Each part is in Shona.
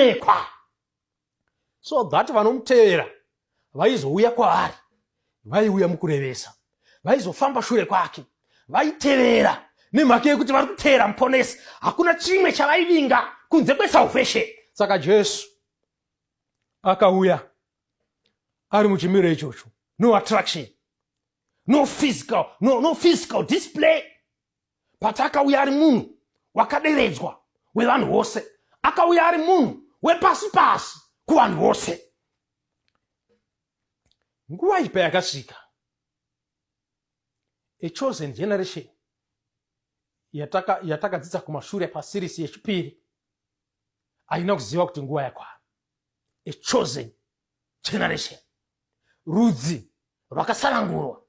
Kuonekwa so that vanomutevera vaizouya kwaari, vaiuya mukurevesa, vaizofamba shure kwake, vaitevera nemhaka yekuti vari kuteera muponesi. Hakuna chimwe chavaivinga kunze kwesalvation. Saka Jesu akauya ari muchimiro ichocho, no attraction, no physical, no, no physical display, but akauya ari munhu wakaderedzwa wevanhu vose, akauya ari munhu wepasi pasi kuvanhu vose. Nguva iyi payakasvika, a chosen generation yatakadzidza yataka kumashure pasirisi yechipiri haina kuziva kuti nguva yakwana. A chosen generation, rudzi rwakasanangurwa,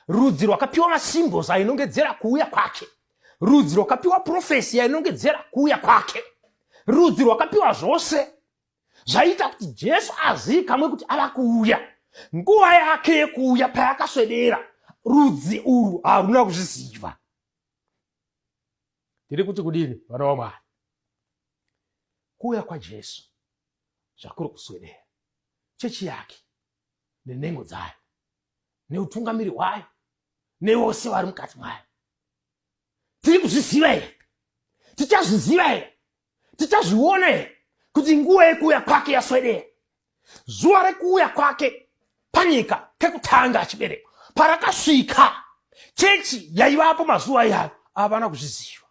rudzi rwakapiwa masymbols ainongedzera kuuya kwake, rudzi rwakapiwa profesi yainongedzera kuuya kwake, rudzi rwakapiwa zvose zvaiita kuti Jesu azivikamwe kuti ava kuuya. Nguva yake yekuuya payakaswedera, rudzi urwu haruna kuzviziva. Tiri kuti kudini, vana vaMwari? Kuuya kwaJesu zvakuri kuswedera, chechi yake nenhengo dzayo neutungamiri hwayo nevose vari mukati mayo, tiri kuzviziva here? Tichazviziva here? Tichazviona here kuti nguva yekuuya kwake yaswedera? Zuva rekuuya kwake panyika kekutanga achiberekwa parakasvika, chechi yaivapo mazuva iyayo havana kuzviziva.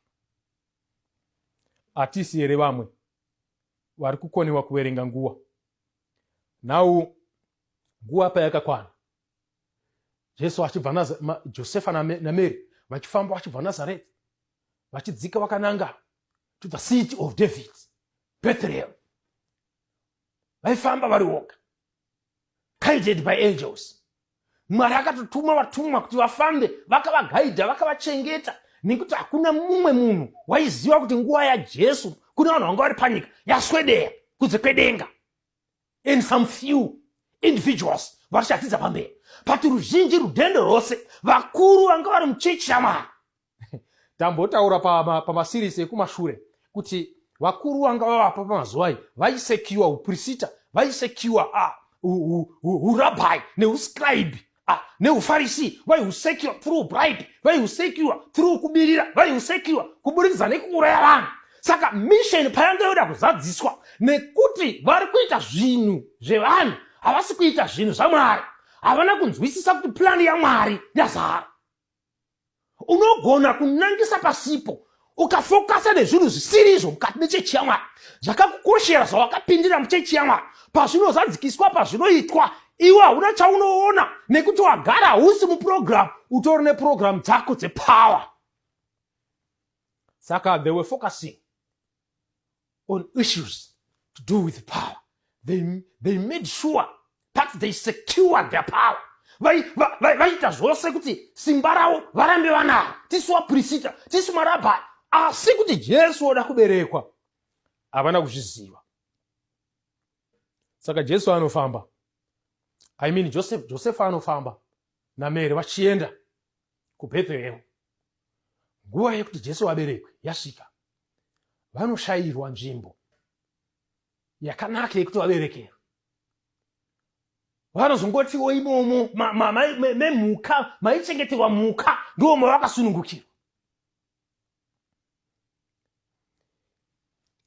Hatisi here vamwe vari kukoniwa kuverenga nguva? Nhau nguva payakakwana, Jesu achibva, Josefa naMary vachifamba vachibva Nazareti vachidzika vakananga to the city of David, Bethlehem. Vaifamba vari voga, guided by angels. Mwari akatotuma vatumwa kuti vafambe vakavagaidha, vakavachengeta, nekuti hakuna mumwe munhu waiziva kuti nguva yaJesu kune vanhu vanga vari panyika yaswedera kunze kwedenga and some few individuals vachadzidza pamberi, but ruzhinji rudhende rwose, vakuru vanga vari muchechi yaMwari. Tambotaura pamasirisi ekumashure kuti vakuru vanga vavapo pamazuva ayi vaisekiwa uprisita, vaisekiwa urabhai neuscribe neufarisi, vaihusekiwa through bribe, vaihusekiwa through kubirira, vaihusekiwa kuburikidza nekuuraya vanhu. Saka mission payanga yoda kuzadziswa, nekuti vari kuita zvinhu zvevanhu, havasi kuita zvinhu zvaMwari, havana kunzwisisa kuti plani yaMwari yazara. Unogona kunangisa pasipo ukafokasa nezvinhu zvisiri izvo mukati mechechi yaMwari, zvakakukoshera zvawakapindira muchechi yaMwari. Pazvinozadzikiswa, pazvinoitwa, iwe hauna chaunoona nekuti wagara hausi mupurogiramu, utori nepurogiramu dzako dzepower. Saka they were focusing on issues to do with power. They made sure that they secured their power. Vaita zvose kuti simba ravo varambe vanaro. Tisu vapurisita, tisu marabhai, asi kuti Jesu oda kuberekwa havana kuzviziva. Saka Jesu anofamba, I mean Joseph, Joseph anofamba naMary vachienda kuBethlehem. Nguva yekuti Jesu aberekwe yasvika, vanoshayirwa nzvimbo yakanaka yekuti vaberekerwe. Vanozongotiwo imomo memhuka maichengeterwa mhuka ndiwo mavakasunungukirwa.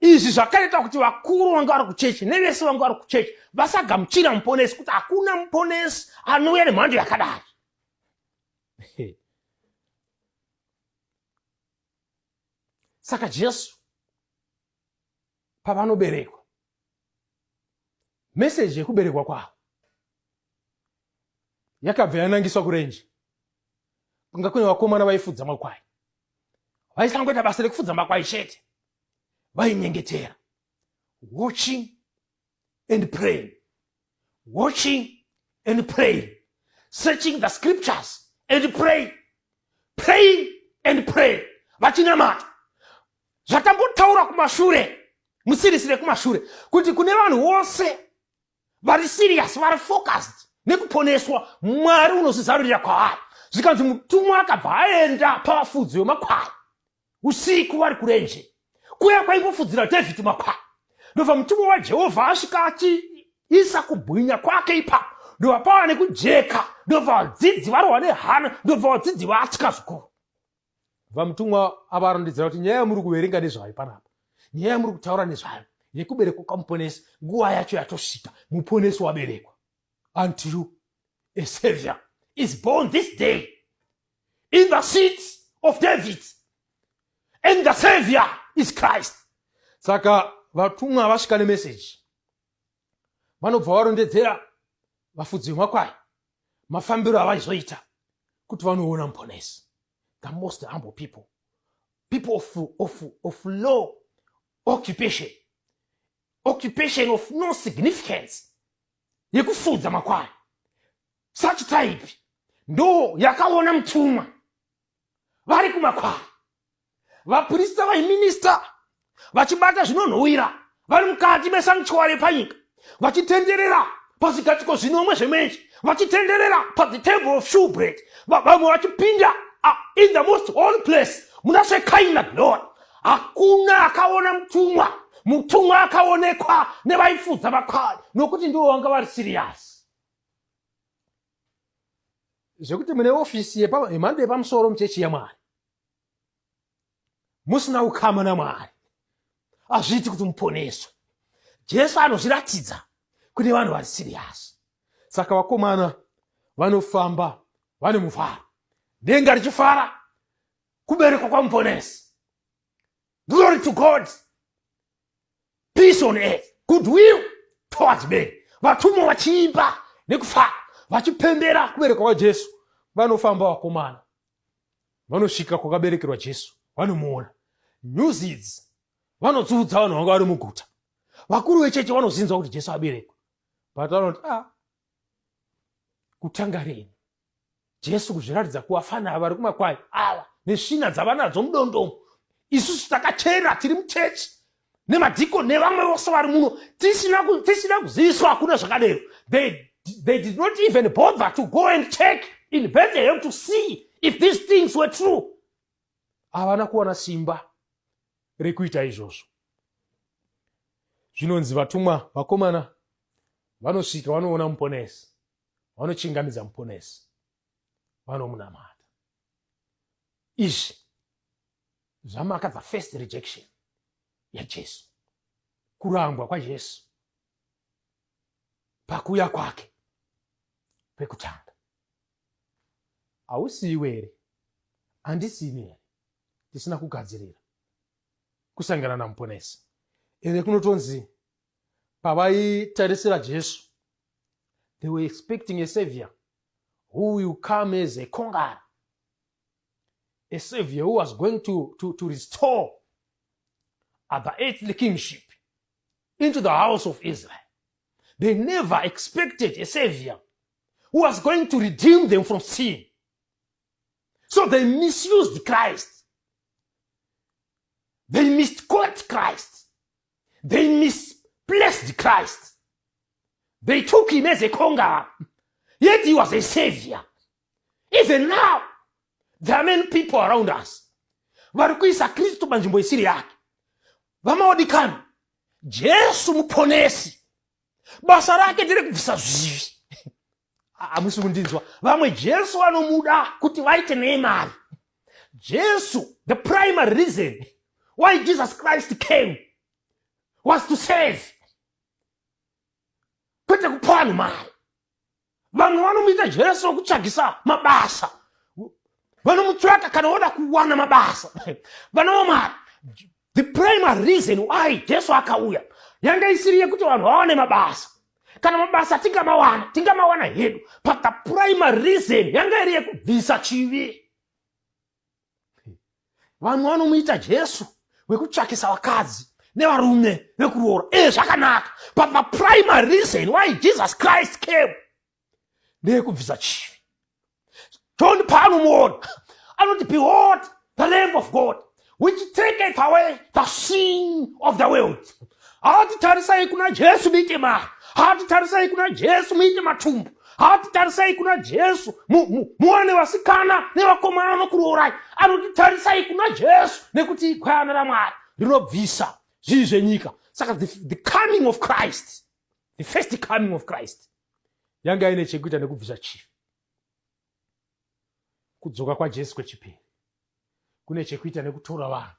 Izvi zvakaita kuti vakuru vanga vari kuchechi nevese vanga vari kuchechi vasagamuchira muponesi, kuti hakuna muponesi anouya nemhando yakadai. Saka Jesu pavanoberekwa, meseji yekuberekwa kwavo yakabva yanangiswa kurenje. Kunga kune vakomana vaifudza makwai, vaisangoita basa rekufudza makwai chete, vainyengetera, watching and praying, watching and praying, searching the scriptures and praying, praying and praying, vachinamata. Zvatambotaura kumashure musirisi rekumashure kuti kune vanhu vose vari serious, vari focused nekuponeswa, Mwari unozvizarurira kwavari. Zvikanzi mutumwa akabva aenda pavafudzi vemakwai usiku vari kurenje kuya kwaimbofudzira David makwai. Ndobva mutumwa waJehovha asvika achiisa kubwinya kwake ipapo, ndobva pava nekujeka, ndobva vadzidzi varohwa nehana, ndobva vadzidzi vatya zvikuru. Vamutumwa avarondedzera kuti nyaya yamuri kuverenga nezvayo panapa, nyaya yamuri kutaura nezvayo yekuberekwa kwamuponesi, nguva yacho yatosvika, muponesi waberekwa. Unto you a savior is born this day in the seat of David, and the savior is Christ. Saka vatumwa vasvika nemeseji, vanobva varondedzera vafudzi vemakwai mafambiro avaizoita kuti vanoona muponesi. The most humble people, people of low occupation, occupation of no significance, yekufudza makwai, such type ndo yakaona mutumwa vari kumakwai. Vaprista vaiminista vachibata zvinonhuwira vari mukati mesanctuary panyika, vachitenderera pazvigadziko zvinomwe zvemwenje, vachitenderera pathe table of shewbread, vamwe vachipinda in the most holy place muna Shekinah glory, hakuna akaona mutumwa. Mutumwa akaonekwa nevaifudza makwai, nokuti ndivo vanga vari serious. Zvekuti mune ofisi yemhando yepamusoro muchechi yaMwari, musina ukama naMwari, hazviiti kuti muponeswe. Jesu anozviratidza kune vanhu vari serious. Saka vakomana vanofamba vane mufaro, denga richifara kuberekwa kwamuponesi. Glory to God, peace on earth, goodwill towards men. Vatumwa vachiimba nekufara, vachipembera kuberekwa kwaJesu. Vanofamba vakomana, vanosvika kwakaberekerwa Jesu, vanomuona. News idzi vanodziudza vanhu vanga vari muguta. Vakuru vechechi vanozinzwa kuti Jesu aberekwa, but vanoti, "Ah, kutanga rini Jesu kuzviratidza kuvafana vari kumakwai ava nesvina dzavanadzo mudondomo? Isusu takachena tiri muchechi nemadhikoni nevamwe vose vari muno, tisina kuziviswa. Hakuna zvakadero." They did not even bother to go and check in Bethlehem to see if these things were true. Havana kuwana simba rekuita izvozvo. Zvinonzi vatumwa, vakomana vanosvika, vanoona muponesi, vanochingamidza muponesi, vanomunamata. Izvi zvamarka the first rejection yaJesu, kurangwa kwaJesu pakuuya kwake pekutanga. Hausiwe here, handisini here tisina kugadzirira kusangana namuponesi? Ende kunotonzi pavaitarisira Jesu, they were expecting a savior who will come as a conqueror, a savior who was going to restore the earthly kingship into the house of Israel. They never expected a savior who was going to redeem them from sin. So they misused Christ, they misquote Christ, they misplaced Christ. They took him as a conqueror, yet he was a savior. Even now there are many people around us vari kuisa Kristu panzvimbo isiri yake. Vamaodikani, Jesu muponesi, basa rake nderekubvisa zvivi. Hamusi kundinzwa. Vamwe Jesu vanomuda kuti vaite nemari. Jesu, the primary reason why Jesus Christ came was to save, kwete kupa vanhu mari. Vamwe vanomuita Jesu wekutsvagisa mabasa, vanomutsvaka kana voda kuwana mabasa, vanawo mari. The primary reason why Jesu akauya yanga isiri yekuti vanhu vawane mabasa. Kana mabasa tingamawana, tingamawana hedu, but the primary reason yanga iri yekubvisa chivi. Vamwe vanomuita Jesu wekutsvakisa vakadzi nevarume vekuroora. E, zvakanaka, but the primary reason why Jesus Christ came ndeyekubvisa chivi. John paanomuona anoti, "Behold the Lamb of God which taketh away the sin of the world." Haati tarisai kuna Jesu muite mari, haati tarisai kuna Jesu muite matumbu, haati tarisai kuna Jesu muwane vasikana nevakomana nokuroorai. Anoti tarisai kuna Jesu nekuti igwayana raMwari rinobvisa zvivi zvenyika. Saka the coming of Christ, the first coming of Christ, yanga ine chekuita nekubvisa chivi. Kudzoka kwaJesu kwechipiri kune chekuita nekutora vanhu.